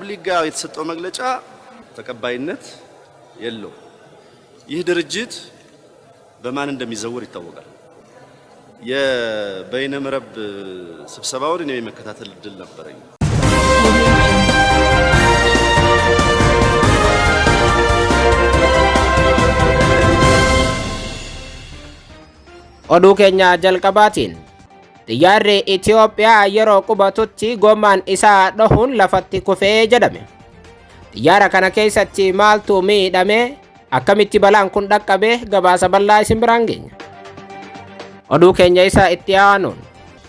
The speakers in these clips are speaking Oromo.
ከአረብ ሊግ ጋር የተሰጠው መግለጫ ተቀባይነት የለውም። ይህ ድርጅት በማን እንደሚዘውር ይታወቃል። የበይነመረብ ስብሰባውን እኔ የመከታተል እድል ነበረኝ። Oduu keenya jalqabaatiin xiyyaarri Itoophiyaa yeroo qubatutti gommaan isaa dhohuun lafatti kufee jedhame. Xiyyaara kana keessatti maaltu miidhame? Akkamitti balaan kun dhaqqabe? Gabaasa bal'aa isin biraan geenya. Oduu keenya isa itti aanuun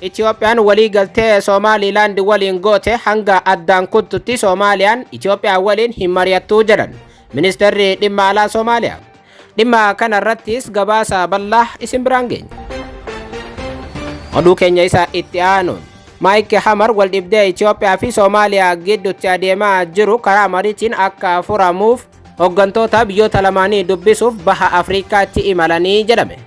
Itoophiyaan walii galtee Somaaliilaand waliin goote hanga addaan kuttutti Soomaaliyaan Itoophiyaa waliin hin mari'attuu jedhan ministeerri dhimma alaa Soomaaliyaa. Dhimma kana irrattis gabaasa bal'aa isin biraan geenya. Oduu keenya isa itti aanuun Maayik Hamar wal dhibdee Itoophiyaa fi Soomaaliyaa gidduutti adeemaa jiru karaa mariitiin akka furamuuf hooggantoota biyyoota lamaanii dubbisuuf baha Afrikaatti imalanii jedhame.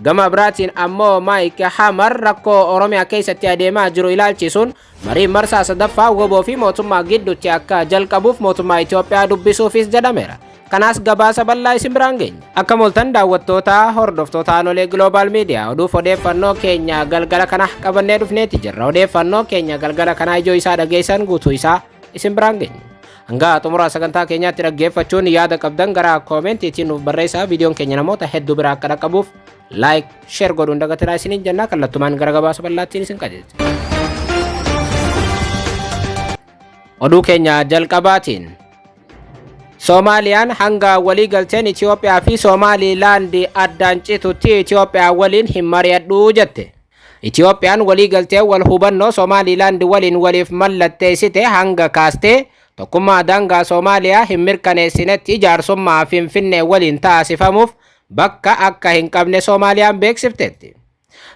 Gama biraatiin ammoo Maayik Hamar rakkoo Oromiyaa keessatti adeemaa jiru ilaalchisuun marii marsaa sadaffaa WBO fi mootummaa gidduutti akka jalqabuuf mootummaa Itoophiyaa dubbisuufis jedhameera. Kanaas gabaasa bal'aa isin biraan geenya. Akka mooltan daawwattoota hordoftoota Aanolee Global Media, oduuf odeeffannoo keenya galgala kana qabannee dhufneeti jirra. Odeeffannoo keenya galgala kanaa ijoo isaa dhageessan, guutuu isaa isin biraan geenya. Hanga xumura sagantaa keenyaatti dhaggeeffachuun yaada qabdan gara koomentiitiin nuuf barreessaa. Viidiyoon keenya namoota hedduu biraa akka dhaqqabuuf like, share godhuun dagatinaa isiniin jennaa, kallattumaan gara gabaasa bal'aattiin isin qajeelcha. Oduu keenya jalqabaatiin Soomaaliyaan hanga walii galteen Itoophiyaa fi Soomaalilaand addaan citutti Itoophiyaa waliin hin mari'adhu jette. Itoophiyaan walii galtee wal hubannoo Soomaalilaand waliin waliif mallatteessite hanga kaastee tokkummaa daangaa Soomaaliyaa hin mirkaneessinetti jaarsummaa Finfinnee waliin taasifamuuf bakka akka hin qabne Soomaaliyaan beeksifteetti.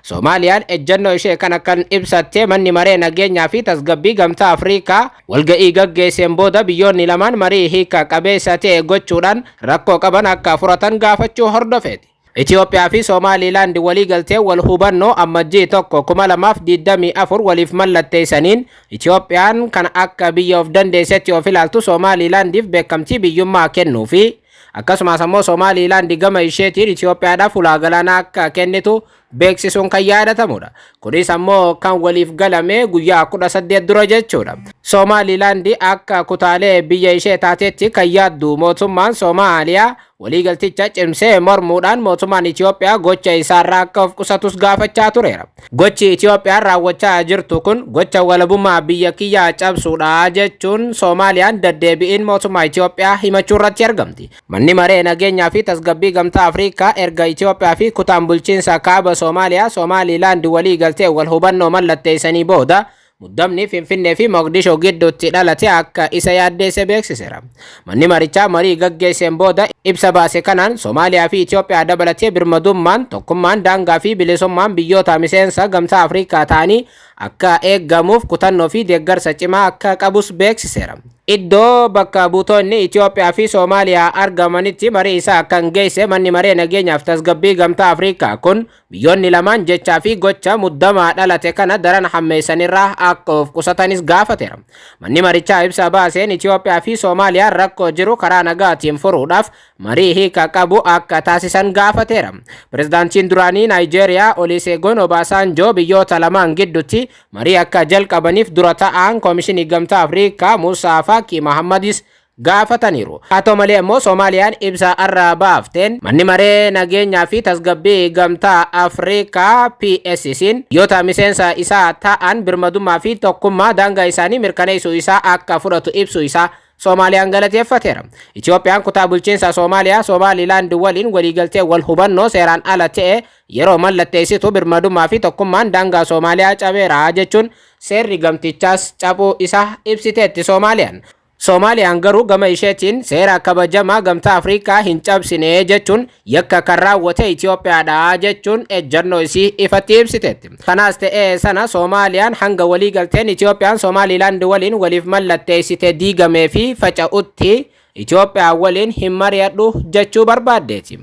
Soomaaliyaan ejjennoo ishee kana kan ibsatte manni maree nageenyaa fi tasgabbii Gamtaa Afrikaa walga'ii gaggeesseen booda biyyoonni lamaan marii hiika qabeessa ta'e gochuudhaan rakkoo qaban akka furatan gaafachuu hordofeeti. Itoophiyaa fi Soomaalilaand walii galtee wal hubannoo Ammajjii 1, 2024 waliif mallatteessaniin Itoophiyaan kan akka biyya of dandeessetti of ilaaltu Soomaalilaandiif beekamtii biyyummaa kennuu fi akkasumas ammoo Soomaalilaand gama isheetiin Itoophiyaadhaaf ulaa galaanaa akka kennitu beeksisuun kan yaadatamudha. Kunis ammoo kan waliif galame guyyaa 18 dura jechuudha. Soomaalilaand akka kutaalee biyya ishee taatetti kan yaaddu mootummaan Soomaaliyaa waliigalticha cimsee mormuudhaan mootummaan Itoophiyaa gocha isaarraa akka of qusatus gaafachaa tureera. Gochi Itoophiyaan raawwachaa jirtu kun gocha walabummaa biyya kiyyaa cabsuudha jechuun Soomaaliyaan deddeebi'iin mootummaa Itoophiyaa himachuu irratti argamti. Manni maree nageenyaa fi tasgabbii Gamtaa Afrikaa erga Itoophiyaa fi kutaan bulchiinsa kaaba Soomaaliyaa Soomaalilaand walii galtee wal hubannoo mallatteessanii booda muddamni Finfinnee fi Moqdishoo gidduutti dhalate akka isa yaaddeesse beeksiseera. Manni marichaa marii gaggeesseen booda ibsa baase kanaan Soomaaliyaa fi Itoophiyaa dabalatee birmadummaan, tokkummaan daangaa fi bilisummaan biyyoota miseensa Gamtaa Afrikaa ta'anii akka eeggamuuf kutannoo fi deeggarsa cimaa akka qabus beeksiseera. Iddoo bakka buutonni Itoophiyaa fi Soomaaliyaa argamanitti marii isaa kan geesse manni maree nageenyaaf tasgabbii Gamtaa Afrikaa kun biyyoonni lamaan jechaa fi gocha muddamaa dhalate kana daran hammeessanirraa akka of qusatanis gaafateera. Manni marichaa ibsa baaseen Itoophiyaa fi Soomaaliyaan rakkoo jiru karaa nagaatiin furuudhaaf marii hiika qabu akka taasisan gaafateera. Pirezidaantiin duraanii Naayijeeriyaa Olusegun Obasanjoo biyyoota lamaan gidduutti marii akka jalqabaniif dura ta'an Koomishinii Gamtaa Afrikaa Musaa Faaqii Mahammadis gaafataniiru. Haa ta'u malee immoo Soomaaliyaan ibsa irraa baafteen manni maree nageenyaa fi tasgabbii Gamtaa Afrikaa PSC'n biyyoota miseensa isaa ta'an birmadummaa fi tokkummaa daangaa isaanii mirkaneessuu isaa akka fudhatu ibsu isaa Soomaaliyaan galateeffateera. Itoophiyaan kutaa bulchiinsa Soomaaliyaa Soomaalilaand waliin waliigaltee wal hubannoo seeraan ala ta'e yeroo mallatteessitu birmadummaa fi tokkummaan daangaa Soomaaliyaa cabeera jechuun seerri gamtichaas cabuu isaa ibsiteetti Soomaaliyaan. Soomaaliyaan garuu gama isheetiin seera kabajamaa Gamtaa Afrikaa hin cabsine jechuun yakka kan raawwate Itoophiyaadha jechuun ejjennoo isii ifatti ibsiteetti. Kanaas ta'ee sana, Soomaaliyaan hanga waliigalteen Itoophiyaan Soomaalilaand waliin waliif mallatteessite diigamee fi faca'utti Itoophiyaa waliin hin mari'adhu jechuu barbaaddeeti.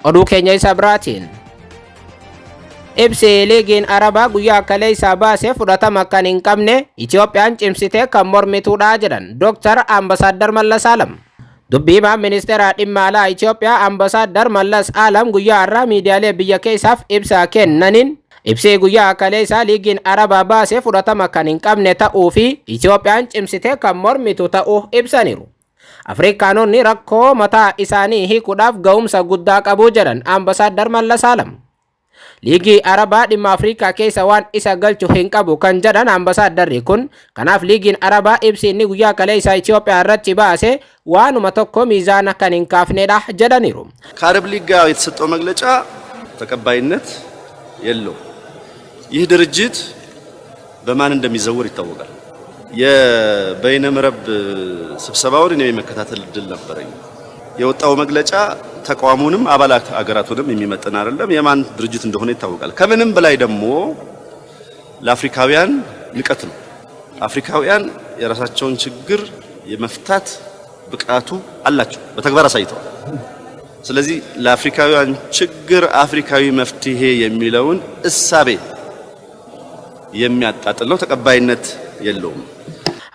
Oduu keenya isa biraatiin. Ibsi Liigiin Arabaa guyyaa kaleessaa baase fudhatama kan hin qabne, Itoophiyaan cimsitee kan mormituudha jedhan Dr. Ambasaaddar Mallas Alam. Dubbii himaan ministeera dhimma alaa Itoophiyaa Ambasaaddar Mallas Alam guyyaa har'aa miidiyaalee biyya keessaaf ibsa kennaniin, ibsi guyyaa kaleessaa Liigiin Arabaa baase fudhatama kan hin qabne ta'uu fi Itoophiyaan cimsitee kan mormitu ta'uu ibsaniiru. Afrikaanonni rakkoo mataa isaanii hiikuudhaaf ga'umsa guddaa qabu jedhan Ambasaaddar Mallas Alam. Liigii Arabaa dhimma Afrikaa keessa waan isa galchu hin qabu kan jedhan ambasaadarri kun, kanaaf Liigiin Arabaa ibsi inni guyyaa kaleessaa Itoophiyaa irratti baase waanuma tokko miizaana kan hin kaafnedha jedhaniiru. ከአረብ ሊግ ጋር የተሰጠው መግለጫ ተቀባይነት የለውም። ይህ ድርጅት በማን እንደሚዘወር ይታወቃል። የበይነ መረብ ስብሰባውን እኔ የመከታተል እድል ነበረኝ። የወጣው መግለጫ ተቋሙንም አባላት አገራቱንም የሚመጥን አይደለም። የማን ድርጅት እንደሆነ ይታወቃል። ከምንም በላይ ደግሞ ለአፍሪካውያን ንቀት ነው። አፍሪካውያን የራሳቸውን ችግር የመፍታት ብቃቱ አላቸው፣ በተግባር አሳይተዋል። ስለዚህ ለአፍሪካውያን ችግር አፍሪካዊ መፍትሄ የሚለውን እሳቤ የሚያጣጥል ነው፣ ተቀባይነት የለውም።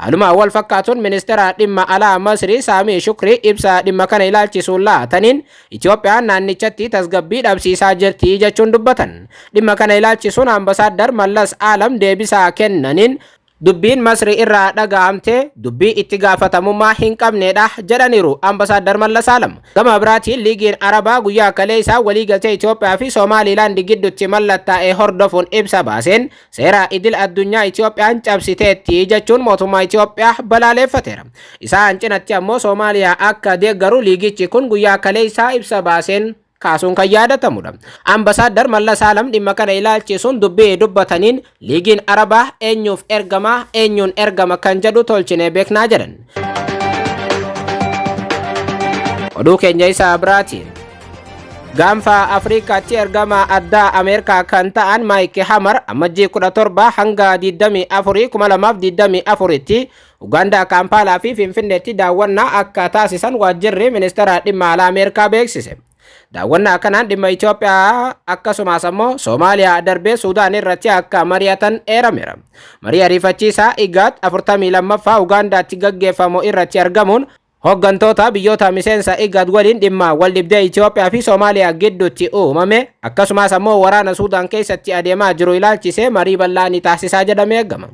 Haaluma wal fakkaatuun ministeera dhimma alaa Masrii Saamii Shukrii ibsa dhimma kana ilaalchisuun laataniin, Itoophiyaan naannichatti tasgabbii dhabsiisaa jirti jechuun dubbatan. Dhimma kana ilaalchisuun ambasaaddar Mallas Alam deebisaa kennaniin, dubbiin Masrii irraa dhaga'amte dubbii itti gaafatamummaa hin qabnedha jedhaniiru ambasaaddar Mallas Alam. Gama biraatiin Liigiin Arabaa guyyaa kaleessaa waliigaltee Itoophiyaa fi Somaaliilaand gidduutti mallattaa'e hordofuun ibsa baaseen, seera idil addunyaa Itoophiyaan cabsiteetti jechuun mootummaa Itoophiyaa balaaleffateera. Isaan cinatti ammoo Soomaaliyaa akka deeggaru liigichi kun guyyaa kaleessaa ibsa baaseen kaasuun kan yaadatamudha. Ambasaaddar Mallas Alam dhimma kana ilaalchisuun dubbii dubbataniin, Liigiin Arabaa eenyuuf ergama, eenyuun ergama kan jedhu tolchine beeknaa jedhan. Oduu keenya isaa biraatiin, gaanfa Afrikaatti ergama addaa Ameerikaa kan ta'an Maayik Hamar Amajjii 17 hanga 24 2024tti Ugaandaa Kaampaalaa fi Finfinneetti daawwannaa akka taasisan waajjirri ministeera dhimma alaa Ameerikaa beeksise. Daawwannaa kanaan dhimma Itoophiyaa akkasumas ammoo Soomaaliyaa darbee Suudaan irratti akka mari'atan eerameera. Marii ariifachiisaa IGAD 42ffaa Ugaandaatti gaggeeffamu irratti argamuun hooggantoota biyyoota miseensa IGAD waliin dhimma waldhibdee Itoophiyaa fi Soomaaliyaa gidduutti uumame akkasumas ammoo waraana Suudaan keessatti adeemaa jiru ilaalchisee marii bal'aa ni taasisaa jedhamee eegama.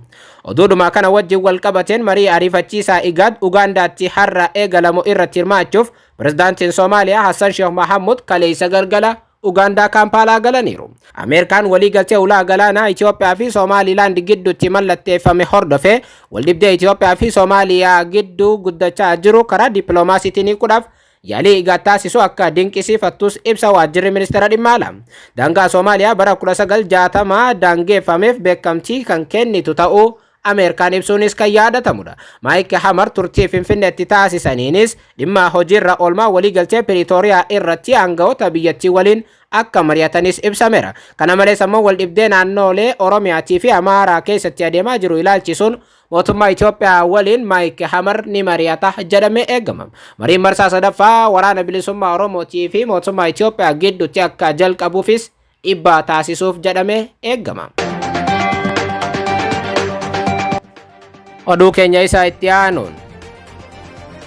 Oduudhuma kana wajjin wal qabateen, marii ariifachiisaa IGAD Ugaandaatti har'a eegalamu irratti hirmaachuuf pirezidaantiin Soomaaliyaa Hassan Sheekh Mahamud kaleessa galgala Ugaandaa Kaampaalaa galaniiru. Ameerikaan waliigaltee ulaa galaanaa Itoophiyaa fi Somaalilaand gidduutti mallatteeffame hordofee waldhibdee Itoophiyaa fi Soomaaliyaa gidduu guddachaa jiru karaa dippiloomaasiitiin hiikuudhaaf yaalii IGAD taasisu akka dinqisiifattus ibsa waajjirri ministeera dhimma alaa. Daangaa Soomaaliyaa bara 1960 daangeffameef beekamtii kan kennitu ta'uu Ameerikaan ibsuunis kan yaadatamudha. Maayik Hamar turtii Finfinneetti taasisaniinis dhimma hojiirra oolmaa waliigaltee Piriitooriyaa irratti aangawoota biyyattii waliin akka mari'atanis ibsameera. Kana malees ammoo waldhibdee naannolee Oromiyaatii fi Amaaraa keessatti adeemaa jiru ilaalchisuun mootummaa Itoophiyaa waliin Maayik Hamar ni mari'ata jedhamee eegama. Mariin marsaa sadaffaa Waraana Bilisummaa Oromootii fi mootummaa Itoophiyaa gidduutti akka jalqabuufis dhiibbaa taasisuuf jedhamee eegama. Oduu keenya isa itti aanuun,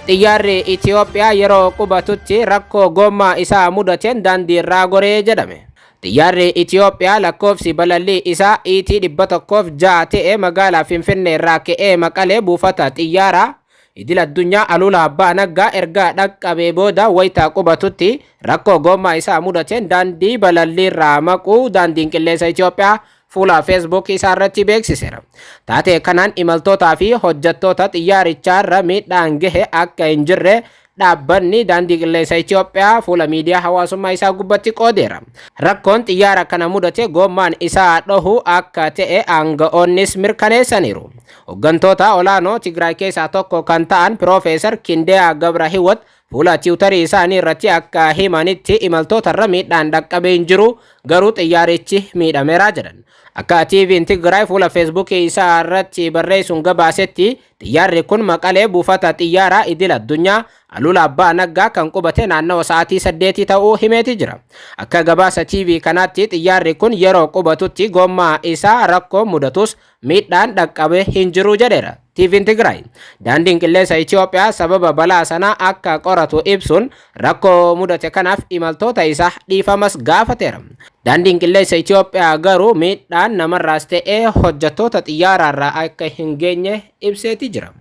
xiyyaarri Itoophiyaa yeroo qubatutti rakkoo gommaa isaa mudateen daandii irraa goree jedhame. Xiyyaarri Itoophiyaa lakkoofsi balallii isaa ET 106 ta'e magaalaa Finfinnee irraa ka'ee Maqalee buufata xiyyaaraa idil addunyaa Aluulaa Abbaa Naggaa erga dhaqqabee booda wayitaa qubatutti rakkoo gommaa isaa mudateen daandii balallii irraa maquu Daandiin Qilleensa Itoophiyaa fuula Feesbuuk isaa irratti beeksiseera. Taatee kanaan imaltootaa fi hojjettoota xiyyaarichaarra miidhaan gahe akka hin jirre dhaabbanni Daandii Qilleensa Itoophiyaa fuula miidiyaa hawaasummaa isaa gubbatti qoodeera. Rakkoon xiyyaara kana mudate gommaan isaa dhohu akka ta'e aanga'oonnis mirkaneessaniiru. Hooggantoota olaanoo Tigraay keessaa tokko kan ta'an Piroofeesar Kindeyaa Gabra Hiwat fuula Tiwutarii isaanii irratti akka himanitti imaltootarra miidhaan dhaqqabee hin jiru, garuu xiyyaarichi miidhameera jedhan. Akka TV'n Tigraay fuula Feesbuukii isaa irratti barreessuun gabaasetti, xiyyaarri kun Maqalee buufata xiyyaaraa idil addunyaa Alula Abbaa Naggaa kan qubate naannawa sa'aatii 8 ta'uu himeeti jira. Akka gabaasa TV kanaatti, xiyyaarri kun yeroo qubatutti gommaa isaa rakkoo mudatus miidhaan dhaqqabe hin jiru jedheera TV'n Tigraay. Daandiin Qilleensa Itoophiyaa sababa balaa sanaa akka qoratu ibsuun rakkoo mudate kanaaf imaltoota isaa dhiifamas gaafateera. Daandiin Qilleensa Itoophiyaa garuu miidhaan namarraas ta'ee hojjettoota xiyyaaraarraa akka hin geenye ibseeti jira.